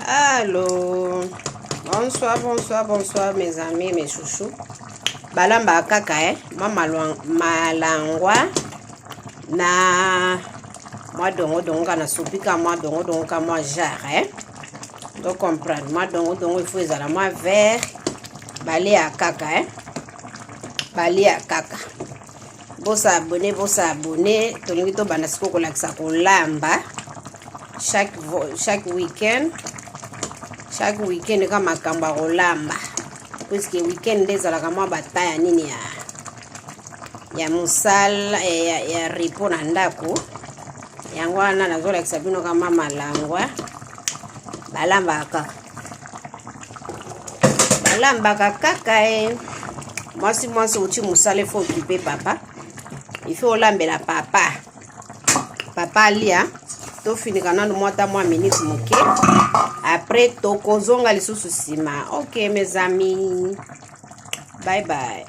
Allô. Bonsoir, bonsoir, bonsoir mes amis, mes chouchous. Balamba kaka eh, mwa malangwa na mwa dongo dongo ka na sopi ka mwa dongo dongo ka mwa genre eh. To comprendre mwa dongo dongo il faut ezala mwa vert. Balia kaka eh. Balia kaka. Bosabone, bosabone, tolingi tobanda sikoyo kolakisa kolamba chaque week-end, chaque week-end ka makambo ya kolamba, puisque week-end nde ezalaka mwa bata ya nini ya mosala ya repos na ndako. Yango wana nazolakisa bino kama malangwa balambaka kaka, balambaka kaka e. Mwasi, mwasi oti mosala, il faut occuper papa, il faut olambela papa, papa alia. Tofinika nanu mwa ta mwa minute moke, après tokozonga lisusu nsima. Ok mes amis, bye bye.